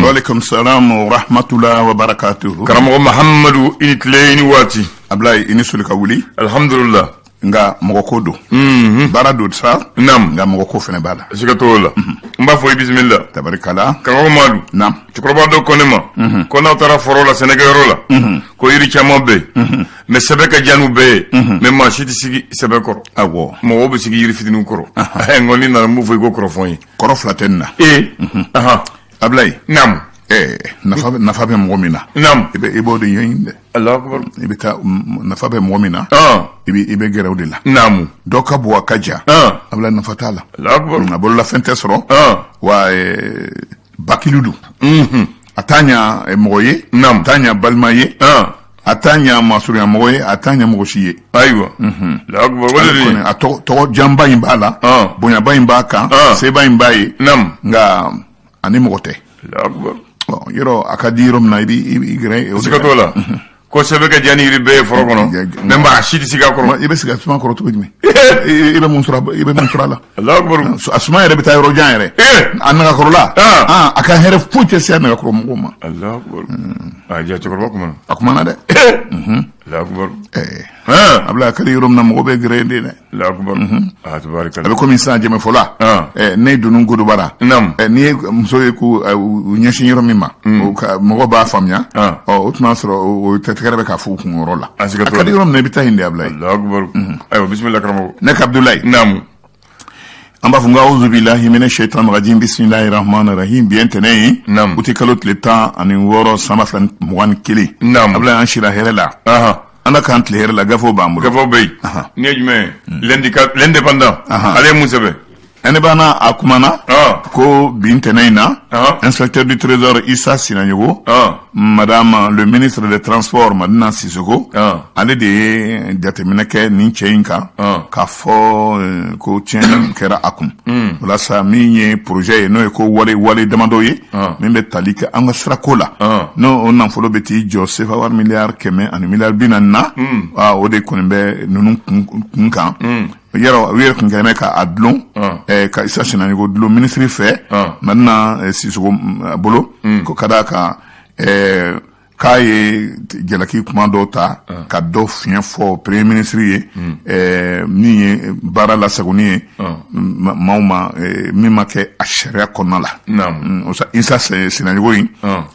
Waaleykum salam wa rahmatula wa barakatuhu. Karamɔgɔ Mahamadu, i ni tile, i ni waati. Ablaye, i ni soli ka wuli. Alhamdulillah. Nka mɔgɔ ko don. Baara don sa. Nka mɔgɔ ko fana b'a la. Siga t'o la. N b'a fɔ i bisimila. Tabarikala. Karamɔgɔ Madu. Naam. Cɛkɔrɔba dɔ ko ne ma ko n'aw taara foro la, sɛnɛkɛyɔrɔ la, ko yiri caman bɛ yen, mais sɛbɛ ka diya n'u bɛɛ ye, mais maa si tɛ sigi sɛbɛ kɔrɔ. Mɔgɔw bɛ sigi yiri fitininw kɔrɔ. N ko ni nana, n b'u fɔ i ko kɔrɔfɔ n ye. Kɔrɔ fila tɛ nin na. Ee, ahan. Ablaye. Naam. Nafa bɛ mɔgɔ min na. I b'o de ɲɛɲini dɛ. Alahu akubar. I bɛ taa nafa bɛ mɔgɔ min na. I bɛ gɛrɛ o de la. Dɔ ka bon, a ka ja. Ablaye, nafa t'a la. Alahu akubar. A bololafɛn tɛ sɔrɔ. Wa bakilu don. A t'a ɲa mɔgɔ ye. A t'a ɲa balima ye. A t'a ɲa masurunya mɔgɔ ye, a t'a ɲa mɔgɔ si ye. Ayiwa. Alahu akubar, o de ye. A tɔgɔ janba in b'a la. Bonyaba in b'a kan. Seba in b'a ye. Nka ani mɔgɔ tɛ. Alahu akubar. Yɔrɔ a ka di yɔrɔ min na, i b'i gɛrɛ o de la. Siga t'o la. Ko sɛbɛ ka diya ni yiri bɛɛ ye foro kɔnɔ, mais maa si tɛ sigi a kɔrɔ. I bɛ sigi a suma kɔrɔ cogo jumɛn? I bɛ mun sɔrɔ a la? Alahu akubar. A suma yɛrɛ bɛ taa yɔrɔ jan yɛrɛ. A nagakɔrɔla. A ka hɛrɛ foyi tɛ se a nagakɔrɔ mɔgɔw ma. Alahu akubar. A ja, cɛkɔrɔba kumana. A kumana dɛ. Alahu akubar. Ablaye, a ka di yɔrɔ min na, mɔgɔ bɛ gɛrɛ yen de dɛ. Alahu akubar. A tabarikala. A bɛ komi sisan jɛmɛfɔla. Ne donna Godobara. N'i ye muso ye k'u u ɲɛsin yɔrɔ min ma, o ka mɔgɔ b'a faamuya. Ɔ, o tun b'a sɔrɔ o tɛgɛrɛ bɛ ka fɔ u kunyɔrɔ la. A siga t'o la. A ka di yɔrɔ min na, i bɛ taa yen de, Ablaye. Alahu akubar. Ayiwa, bisimila karamɔgɔ. Ne ka Abdulayi. Naamu. An b'a fɔ n ko awuzu bilahi mina shaitan rajim, bisimilahi rahmani rahim. Bi ye ntɛnɛn ye. Uti kalo tile 16 san 2021. Ablaye, an sira hɛrɛ la. Ala k'an tile hɛrɛ la, gafew b'an bolo. Gafew bɛ yen. Nin ye jumɛn ye? L'Indépendant. Ale ye mun sɛbɛn? Indépendant, a kumana ko bi ntɛnɛn in na, inspecteur du trésor Issa Sinayogo, madame le ministre des Transports Madina Sissoko, ale de ye jateminɛ kɛ nin cɛ in kan k'a fɔ ko tiɲɛni kɛra a kun. Walasa min ye projet ye, n'o ye ko wale damadɔ ye min bɛ tali kɛ an ka sirako la, n'o o nafolo bɛ t'i jɔ sefa wari miliyari 140 na, o de kɔni bɛ ninnu kun kan. Yɔrɔ u yɛrɛ tun kɛlen bɛ k'a dulon, ka Issa Sinayogo dulon minisiri fɛ, Madina Sissoko bolo, ko ka d'a kan k'a ye jalaki kuma dɔw ta ka dɔ fiɲɛ fɔ premier ministre ye, min ye baara lasagoni ye maaw ma, min ma kɛ a sariya kɔnɔna la. Issa Sinayogo in,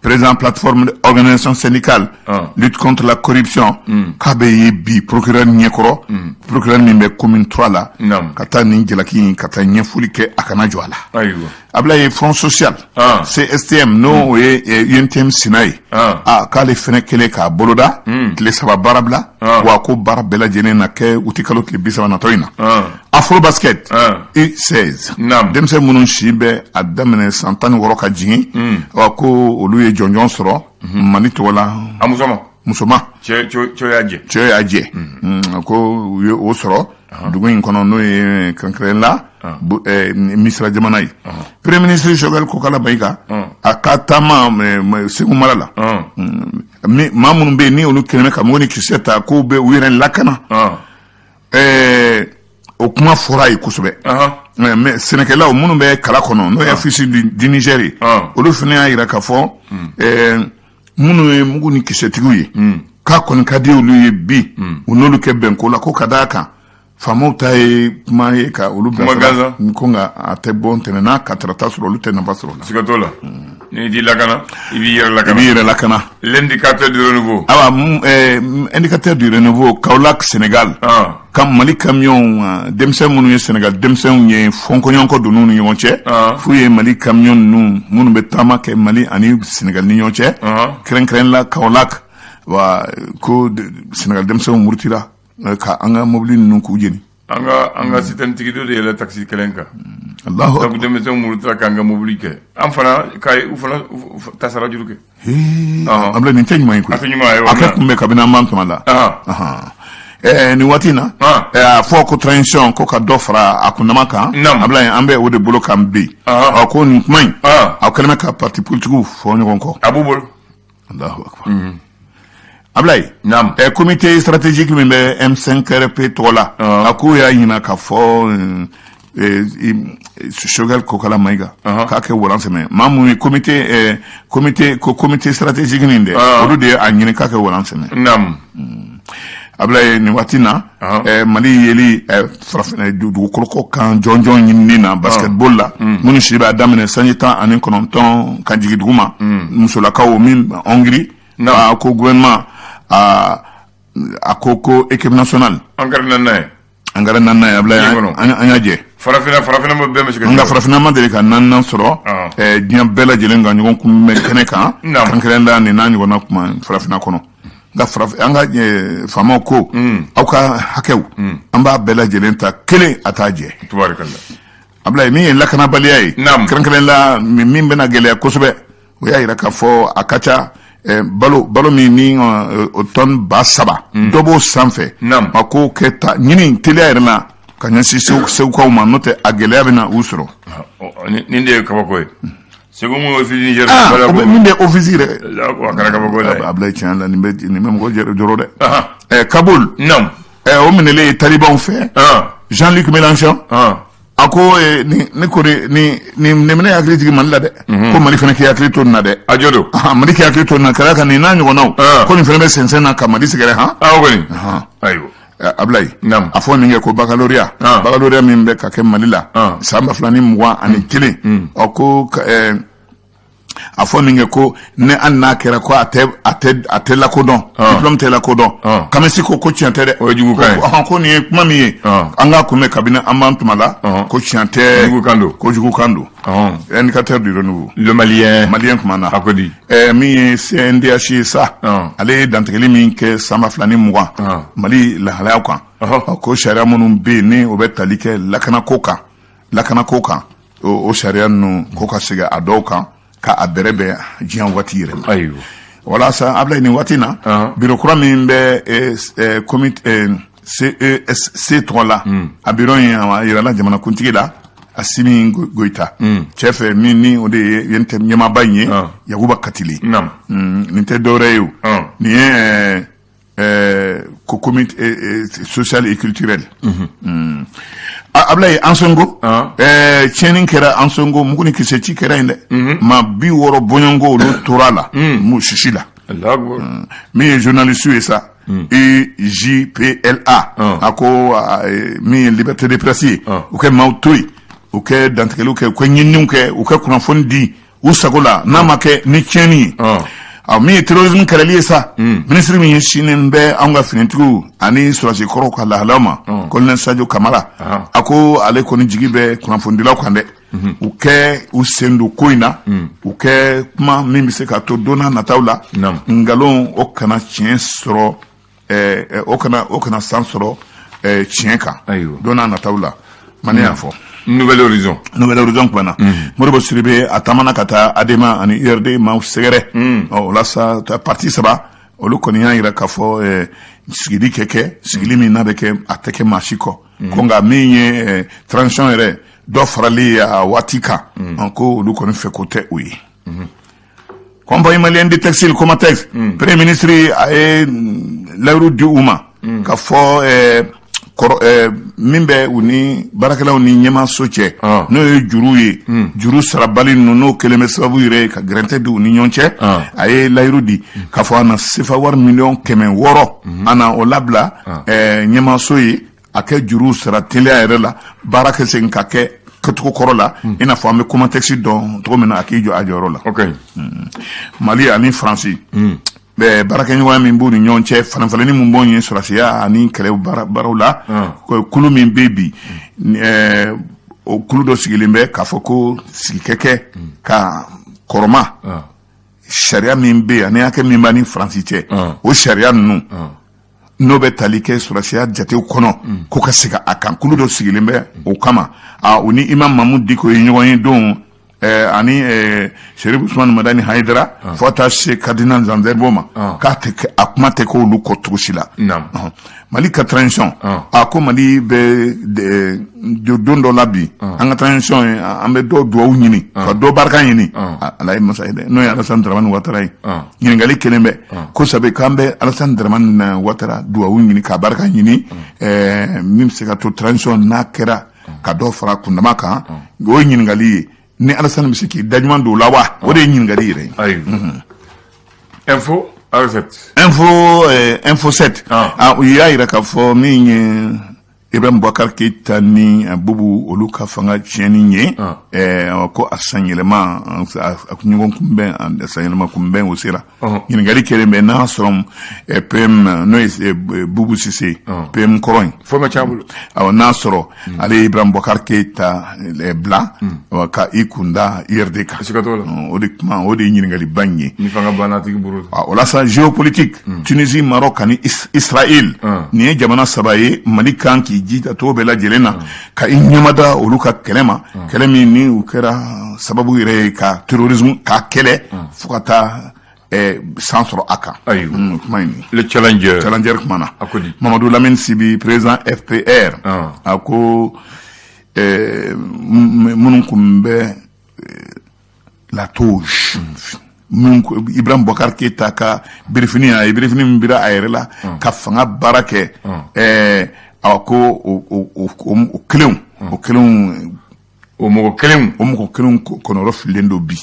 président plateforme organisation syndicale lutte contre la corruption, k'a bɛ ye bi procureur ɲɛkɔrɔ, procureur min bɛ commune 3 la, ka taa nin jalaki in, ka taa ɲɛfɔli kɛ, a kana jɔ a la. Ablaye, Front social CSTM, n'o ye UNTM sina ye, a k'ale fɛnɛ kɛlen k'a boloda tile 3 baara bila, wa ko baara bɛɛ lajɛlen na kɛ uti kalo tile 30 natɔ in na. Afrobasket U16, denmisɛn minnu si bɛ a daminɛ san 16 ka jigin, wa ko olu ye jɔnjɔn sɔrɔ Mali tɔgɔ la. A musoman. Musoman. Cɛ y'a jɛ. Cɛ y'a jɛ, ko u ye o sɔrɔ dugu in kɔnɔ, n'o ye kɛrɛnkɛrɛn la Misira jamana ye. Premier ministre Choguel Kokalla Maïga, a ka taama Segu mara la, maa minnu bɛ yen ni olu kɛlen bɛ ka mugu ni kisɛ ta k'u bɛ u yɛrɛ lakana, o kuma fɔra ye kosɛbɛ. Mais sɛnɛkɛlaw minnu bɛ kala kɔnɔ, n'o ye Office du Niger ye, olu fana y'a jira k'a fɔ minnu ye mugu ni kisɛtigiw ye, k'a kɔni ka di olu ye bi u n'olu kɛ bɛnko la, ko ka d'a kan faamaw ta ye kuma ye ka olu bila ko, nka a tɛ bɔ ntɛnɛn n'a ka tarata sɔrɔ, olu tɛ nafa sɔrɔ o la. Siga t'o la, n'i t'i lakana, i b'i yɛrɛ lakana. I b'i yɛrɛ lakana. L'Indicateur du Renouveau. Awa, Indicateur du Renouveau, Kaolack, Sénégal, ka Mali camion denmisɛn minnu ye Sénégal denmisɛnw ye, fɔnkɔɲɔgɔnkɔ donn'u ni ɲɔgɔn cɛ, f'u ye Mali camion ninnu minnu bɛ taama kɛ Mali ani Sénégal ni ɲɔgɔn cɛ, kɛrɛnkɛrɛn la Kaolack, wa ko Sénégal denmisɛnw murutira ka an ka mobili ninnu k'u jeni. An ka citerne tigi dɔ de yɛlɛ taxi kelen kan. Allahu Donc denmisɛnw murutira k'an ka mobili kɛ, an fana ka u fana tasara juru kɛ. An bila nin tɛ ɲuman ye koyi. A tɛ ɲuman ye. A kɛ kun bɛ kabini an b'an tuma la. Nin waati in na, a fɔ ko transition ko ka dɔ fara a kundama kan. A bila an bɛ o de bolo kan bi. Ɔ, ko nin kuma in, a kɛlen bɛ ka parti politigiw fɔ ɲɔgɔn kɔ. A b'u bolo. Allahu akbar. Ablaye. Naam. Comité stratégique min bɛ M5RP tɔgɔ la, a k'u y'a ɲina k'a fɔ Choguel Kokala Mayiga k'a kɛ walan sɛmɛ maa mun ye comité comité ko comité stratégique nin dɛ, olu de ye a ɲini k'a kɛ walan sɛmɛ. Abulaye, nin waati na, Mali yeli farafinna dugukolo kɔ kan jɔnjɔn ɲinini na basketball la, minnu si b'a daminɛ sanji 19 ka jigin duguma, musolakaw min Hongrie, a ko gouvernement a ko équipe nationale. An kɛra naaninan ye. An kɛra naaninan ye, Abulaye, an y'a jɛ. Farafinna ma bɛɛ bɛ se ka. Nka farafinna ma deli ka naaninan sɔrɔ diɲɛ bɛɛ lajɛlen ka ɲɔgɔn kunbɛn kɛnɛ kan, kɛrɛnkɛrɛn la nin n'a ɲɔgɔnna kuma farafinna kɔnɔ. Nka farafin an ka faamaw ko aw ka hakɛw, an b'a bɛɛ lajɛlen ta kelen, a t'a jɛ. Tubaarikala. Abulaye, min ye lakanabaliya ye, kɛrɛnkɛrɛn la min bɛna gɛlɛya kosɛbɛ, o y'a yira k'a fɔ a ka ca balo min ni o tɔni 3000, dɔ b'o sanfɛ, a ko kɛ ta ɲini teliya yɛrɛ la ka ɲɛsin Segukaw ma, n'o tɛ a gɛlɛya bɛna u sɔrɔ. Nin de ye kabako ye. Segu mun office Niger. Ah, min bɛ office yɛrɛ. A kɛra kabako ye. Abulaye, tiɲɛ la, nin bɛ mɔgɔ jɔrɔ dɛ. Kaboul. O minɛlen ye talibanw fɛ. Jean-Luc Mélenchon. A ko ni ko ni nin minɛ hakili jigin Mali la dɛ. Ko Mali fana k'i hakili to nin na dɛ. A jɔ don. Mali k'i hakili to nin na, ka d'a kan nin n'a ɲɔgɔnnaw. Ko nin fana bɛ sɛnsɛn na ka Mali sɛgɛrɛ han. Awɔ kɔni. Ayiwa. Abulaye, a fɔ nin kɛ ko baccalauréat min bɛ ka kɛ Mali la san 2021, ɔ ko a fɔ nin kɛ ko ni hali n'a kɛra ko a tɛ lakodɔn, diplôme tɛ lakodɔn. CAMES ko tiɲɛ tɛ dɛ. O ye jugukan ye. Ko nin ye kuma min ye, an k'a kunbɛn kabini an b'an tuma la, ko tiɲɛ tɛ. Jugukan don. Ko jugukan don. Indicateur du renouveau. Le Malien. Malien kuma na. A ko di. Min ye CNDH ye sa, ale ye dantigɛli min kɛ san 2020 Mali lahalayaw kan, ko sariya minnu bɛ yen ni o bɛ tali kɛ lakanako kan, o sariya ninnu ko ka segin a dɔw kan ka a bɛrɛ bɛn diɲɛ waati yɛrɛ ma. Ayiwa. Walasa, Abulaye, nin waati na, bureau kura min bɛ comité CESC tɔgɔ la, a bureau in a yirala jamanakuntigi la Asimi Goyita cɛ fɛ, min ni o de ye ɲɛmaaba in ye, Yakuba Katile. Nin tɛ dɔwɛrɛ ye o, nin ye ko comité social et culturel. Abulaye, Ansongo, tiɲɛni kɛra Ansongo, mugu ni kisɛ ci kɛra yen dɛ, maa 60 bɔɲɔgɔnko olu tora la mu sisi la. Min ye journaliste ye sa, UJPLA, a ko min ye liberté de presse ye, u kɛ maaw to yen, u kɛ dantigɛliw kɛ, u kɛ ɲininiw kɛ, u kɛ kunnafoni di u sago la, n'a ma kɛ ni tiɲɛni ye. A min ye terrorisme kɛlɛli ye sa, minisiri min ɲɛsinnen bɛ anw ka finitigiw ani sɔrɔdasi kɔrɔw ka lahalaw ma, colonel Sadio Kamara, a ko ale kɔni jigi bɛ kunnafonidilaw kan dɛ, u kɛ u sen don ko in na, u kɛ kuma min bɛ se ka to don n'a nataw la nkalon o kana tiɲɛ sɔrɔ, o kana san sɔrɔ tiɲɛ kan don n'a nataw la. Mani y'a fɔ. Nouvel Horizon. Nouvel Horizon kumana. Modibo Sidibe a taamana ka taa ADEMA ani URD maaw sɛgɛrɛ. Ɔ o la sa, parti saba olu kɔni y'a yira k'a fɔ sigili kɛ sigili min n'a bɛ kɛ, a tɛ kɛ maa si kɔ. Ko nka min ye transition yɛrɛ dɔ farali a waati kan, ko olu kɔni fɛ ko tɛ o ye. Compagnie malienne de textile, Comatex, premier ministre a ye layiru di u ma ka fɔ kɔrɔ min bɛ u ni baarakɛlaw ni ɲɛmaaso cɛ, n'o ye juru ye, juru sarabali ninnu, n'o kɛlen bɛ sababu yɛrɛ ye ka gɛrɛntɛ di u ni ɲɔgɔn cɛ. A ye layiru di k'a fɔ a na sefa wari 600 miliyɔn, a na o labila ɲɛmaaso ye, a kɛ juru sara teliya yɛrɛ la, baara kɛ segin ka kɛ kɛcogo kɔrɔ la, i n'a fɔ an bɛ Comatex dɔn cogo min na, a k'i jɔ a jɔyɔrɔ la. Mali ani Faransi baarakɛɲɔgɔnya min b'u ni ɲɔgɔn cɛ, falenfalenni min b'o ye sɔrɔdasiya ani kɛlɛ baaraw la, kulu min bɛ bi, o kulu dɔ sigilen bɛ k'a fɔ ko sigi kɛ kɛ ka kɔrɔma sariya min bɛ yen ani hakɛ min b'a ni Faransi cɛ, o sariya ninnu n'o bɛ tali kɛ sɔrɔdasiya jatew kɔnɔ, ko ka segin a kan. Kulu dɔ sigilen bɛ o kama. O ni Imam Mahmoud Dicko ye ɲɔgɔn ye don ani Chérif Ousmane Madani Haïdara, fo ka taa se cardinal Jean Zerbo ma, k'a tɛ kɛ, a kuma tɛ k'olu kɔ cogo si la. Mali ka transition, a ko Mali bɛ don dɔ la bi, an ka transition ye, an bɛ dɔ duwawu ɲini ka dɔ barika ɲini Ala ye masa ye dɛ, n'o ye Alassane Dramane Ouattara ye. Ɲininkali kelen bɛ ko sabu k'an bɛ Alassane Dramane Ouattara duwawu ɲini k'a barika ɲini, min bɛ se ka to transition n'a kɛra. Ka dɔ fara kundama kan, o ye ɲininkali ye. Ni Alassane bɛ se k'i daɲuman don o la wa? O de ye ɲininkali yɛrɛ ye. Ayiwa, Info 7. Info 7. Ah, u y'a yira k'a fɔ min ye Ibrahim Boubacar Keita ni Boubou, olu ka fanga tiɲɛni ye, ko a sanyɛlɛma, a ɲɔgɔn kunbɛn, a sanyɛlɛma kunbɛn, o sera. Ɲininkali kɛlen bɛ n'a sɔrɔ PM, n'o ye Boubou Cissé, PM kɔrɔ in, fo ma ca bolo. Awɔ, n'a sɔrɔ ale ye Ibrahim Boubacar Keita bila, awa, ka i kunda URD kan. Siga t'o la. O de kuma, o de ye ɲininkaliba in ye. Ni fanga banna a tigi bolo. Ah, o la sa, géopolitique, Tunisie, Maroc ani Israël, nin ye jamana saba ye. Mali kan k'i jija cogo bɛɛ lajɛlen na ka i ɲɛmada olu ka kɛlɛ ma, kɛlɛ min ni u kɛra sababu yɛrɛ ye ka terrorisme k'a kɛlɛ fo ka taa san sɔrɔ a kan. Ayiwa. Kuma in Le Challenger. Challenger kuma na. A ko di? Mamadou Lamine Sibi, président FPR, a ko minnu kun bɛ la toge, min Ibrahim Boubacar Keita ka birifini, a ye birifini min bira a yɛrɛ la ka fanga baara kɛ, a ko o kelenw O mɔgɔ kelenw. O mɔgɔ kelenw kɔnɔrɔ fililen don bi.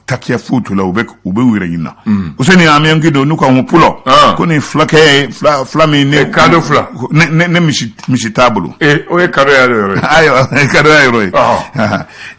Takiya foyi t'u la, u bɛ u yɛrɛ ɲini na. Useni Amiyanki don n'u ka ko pulɔ ko nin fulakɛ ye fila fila min ne Kado fila. Ne misi t'a bolo. O ye kado y'a yɔrɔ ye. Ayiwa, kadoya yɔrɔ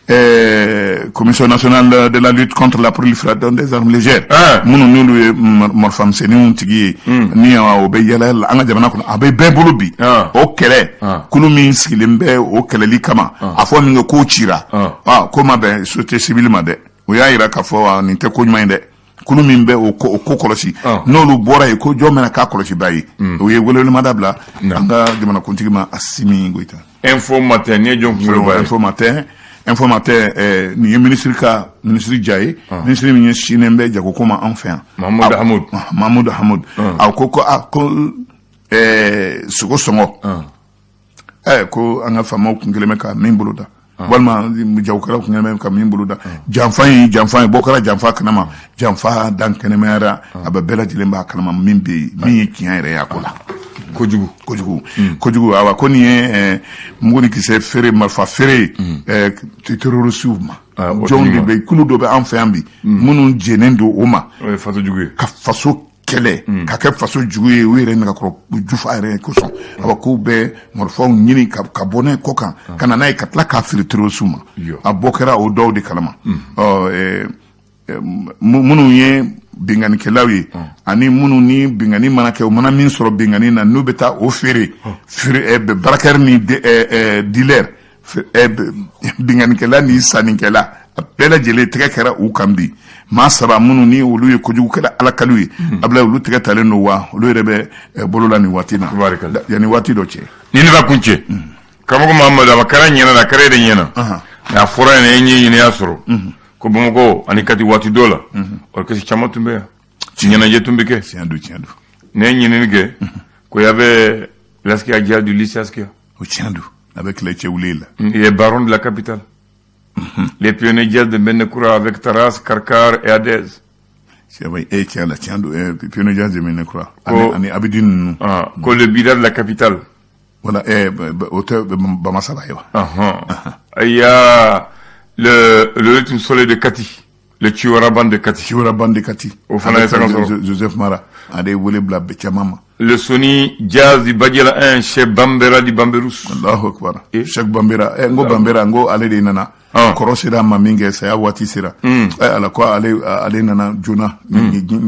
ye. Commission nationale de la lutte contre la prolifération des armes légères, minnu n'olu ye marifamisɛnninw tigi ye, ni o bɛ yala yala an ka jamana kɔnɔ, a bɛ bɛɛ bolo bi, o kɛlɛ kulu min sigilen bɛ o kɛlɛli kama, a fɔ min kɛ k'o cira. Ah, ko ma bɛn société civile ma dɛ. O y'a yira k'a fɔ, ah, nin tɛ ko ɲuman ye dɛ. Kulu min bɛ o ko kɔlɔsi, n'olu bɔra yen, ko jɔn bɛna k'a kɔlɔsiba ye? O ye welewelemada bila an ka jamanakuntigi ma, Assimi Goïta. Info Matin, nin ye jɔn kunkoloba ye? Info Matin, Info Matin, nin ye ministre ka ministre ja ye, ministre min ɲɛsinnen bɛ jagoko ma an fɛ yan. Mahmoud Hamoud. Mahmoud Hamoud. A ko ah, ko sogo sɔngɔ, ko an ka faamaw kun kelen bɛ ka min bolo da, walima jagokɛlaw kun kelen bɛ ka min bolo da, janfa ye janfa ye, bɔ kɛra janfa kalama, janfa dan kɛnɛmayara, a bɛ bɛɛ lajɛlen b'a kalama min bɛ yen, min ye tiɲɛ yɛrɛ ye a ko la. Kojugu. Kojugu, kojugu. Awa, ko nin ye mugu ni kisɛ feere, marifa feere terroristew ma. Ah, o jɔnw tigi de ma. bɛ kulu dɔ bɛ an fɛ yan bi minnu jɛnnen don o ma O ye faso jugu ye. ka faso kɛlɛ, ka kɛ faso jugu ye, u yɛrɛ nɛgɛkɔrɔ jufa yɛrɛ kosɔn. Awa, k'u bɛ marifaw ɲini ka bɔ n'a ye kɔ kan ka na n'a ye, ka tila k'a feere terroristew ma. A bɔ kɛra o dɔw de kalama. Ɔ minnu ye binkannikɛlaw ye, ani minnu ni binkanni mana kɛ, u mana min sɔrɔ binkanni na, n'u bɛ taa o feere feere, braqueur ni dealer, binkannikɛla ni sannikɛla, a bɛɛ lajɛlen tɛgɛ kɛra u kan bi. Maa saba minnu ni olu ye kojugukɛla alakaliw ye, Abulayi, olu tɛgɛ talen don wa olu yɛrɛ bɛ bolo la nin waati na. Tabarikala. Yanni waati dɔ cɛ. Ni ne b'a kun cɛ, karamɔgɔ Mahamadu, a kɛra ɲɛna la, a kɛra e de ɲɛna, nka a fɔra ɲɛna, e ɲɛ ɲini y'a sɔrɔ ko Bamakɔ ani Kati, waati dɔ la, orchestre caman tun bɛ yan, ɲɛnajɛ tun bɛ kɛ. Tiɲɛ don, tiɲɛ don. Ne ye ɲinini kɛ ko y avait l'Askia Dia du lycée Askia. O tiɲɛ don, a bɛ kɛlɛ cɛ wuli la. Les barons de la capitale, les pionniers jazz de Médina avec Taras, Karkar et Adez. C'est vrai, tiɲɛ la, tiɲɛ don, pionnier jazz de Médina Kura ani Abidine ninnu. Ah, ko le Bida de la capitale. Voilà, o tɛ Bamasaba ye wa? Il y a le rythme soleil de Kati, le Chiwara de Kati. Chiwara Bande Kati. O fana ye sanga sɔrɔ. Joseph Mara, ale ye wele bila bɛɛ caman ma. Le Sony Jazz du Badiala 1, chez Bambera du Bamberous. Allahu akbar. Cheikh Bambera, n ko Bambera, n ko ale de nana. Kɔrɔ sera a ma min kɛ, saya waati sera. Ala ko ale nana joona,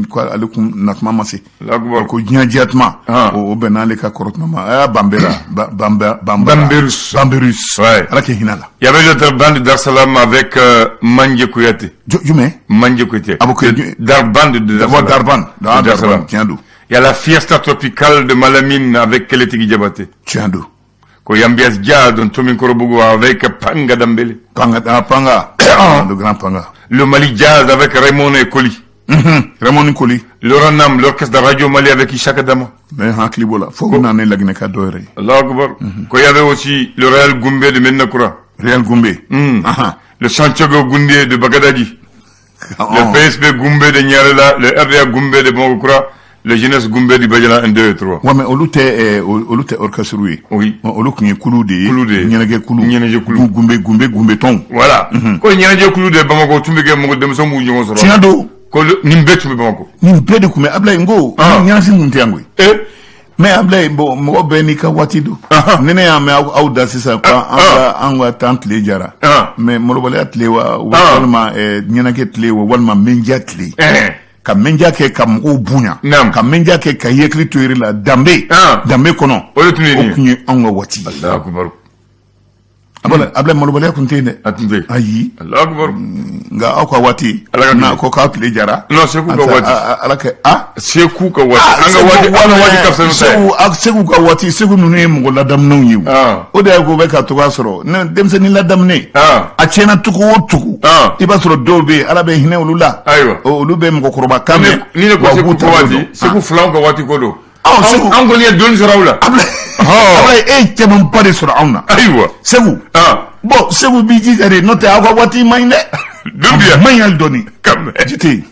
ko ale kun natuma ma se. Allahu akbar. Ko diɲɛ diya tuma, o bɛnna ale ka kɔrɔ tuma ma. A Bambera, Bambara. Bamberus. Bamberus. Ouais. Ala k'i hinɛ la. Il y avait l'autre bande de Dar Salam avec Manje Kouyaté. Jumɛn? Manje Kouyaté. Ah, ok. Dar Band de Dar Salam. Salam. Darban. Ah, De Dar Darban, Salam. tiɲɛ don. Il y a la Fiesta Tropicale de Malamine avec Keletigi Diabaté. Tiɲɛ don. Ko Yambias Dia de Tominkorobougou avec Panga Dambélé. Panga, ah, Panga. Le grand Panga. Le Mali Jazz avec Raymond et Koli. Raymond Koli. Laurent Nam, l'orchestre de Radio Mali avec Ishaka Dama. Mais hakili b'o la. Fo u nana ni Laginɛka dɔ yɛrɛ ye. Allah Akbar. Ko il y avait aussi le Real Goumbé de Médina Koura. Real Goumbé. Le Santiago Goundé de Bagadadi. Le PSP Goumbé de Niarela, le RDA Goumbé de Bamako, Les jeunesses Goumbé du Badiana 1, 2 et 3. Ouais, mais olu tɛ olu tɛ orchestre ye. Oui. Olu tun ye kulu de ye. Kulu de ye. Ɲɛnajɛ kulu. Ɲɛnajɛ kulu. Gunbe gunbe gunbe tɔnw. Voilà. Ko ɲɛnajɛ kulu de ye Bamakɔ tun bɛ kɛ mɔgɔ denmisɛnw b'u ɲɔgɔn sɔrɔ. Tiɲɛ don. Ko nin bɛɛ tun bɛ Bamakɔ. Nin bɛɛ de tun bɛ Ablaye n ko. Ɲɛnafin tun tɛ yan koyi. Mais Ablaye, bon, mɔgɔ bɛɛ n'i ka waati don. Ni ne y'a mɛn aw da sisan ko an ka temps tile jara. Mais malobaliya tile wa walima ɲɛnajɛ tile wa walima mɛnja tile. Ka mɛnja kɛ ka mɔgɔw bonya. Ka mɛnja kɛ ka hakili to yɛrɛ la danbe. Danbe kɔnɔ. O de tun ye nin ye. O tun ye anw ka waati ye. Alahu akibaru. Ablaye, malobaliya tun tɛ yen dɛ. A tun tɛ yen. Ayi. Alahu akibaru. Nka aw ka waati. Ala ka n'a ko k'aw tile jara. Non, Seku ka waati. Ala kɛ a. Seku ka waati. An ka waati ka fisa n'u ta ye. Seku ka waati, Seku ninnu ye mɔgɔ ladamunenw ye. O de y'a k'u bɛ ka togoya sɔrɔ. Ne denmisɛnnin ladamunen. A tiɲɛna cogo o cogo. I b'a sɔrɔ dɔw bɛ yen, Ala bɛ hinɛ olu la. Ayiwa. Olu bɛ mɔgɔkɔrɔba kan mɛn. Ni ne ko Seku ka waati, Seku filanw ka waati ko don. Segu an kɔni ye dɔɔni sɔrɔ aw la. Ablaye, e ye camanba de sɔrɔ anw na. Ayiwa. Segu. Bon, Segu b'i jija de, n'o tɛ aw ka waati man ɲi dɛ. Don bi yan. Man ɲi hali dɔɔni. Ka mɛn. Ji tɛ yen.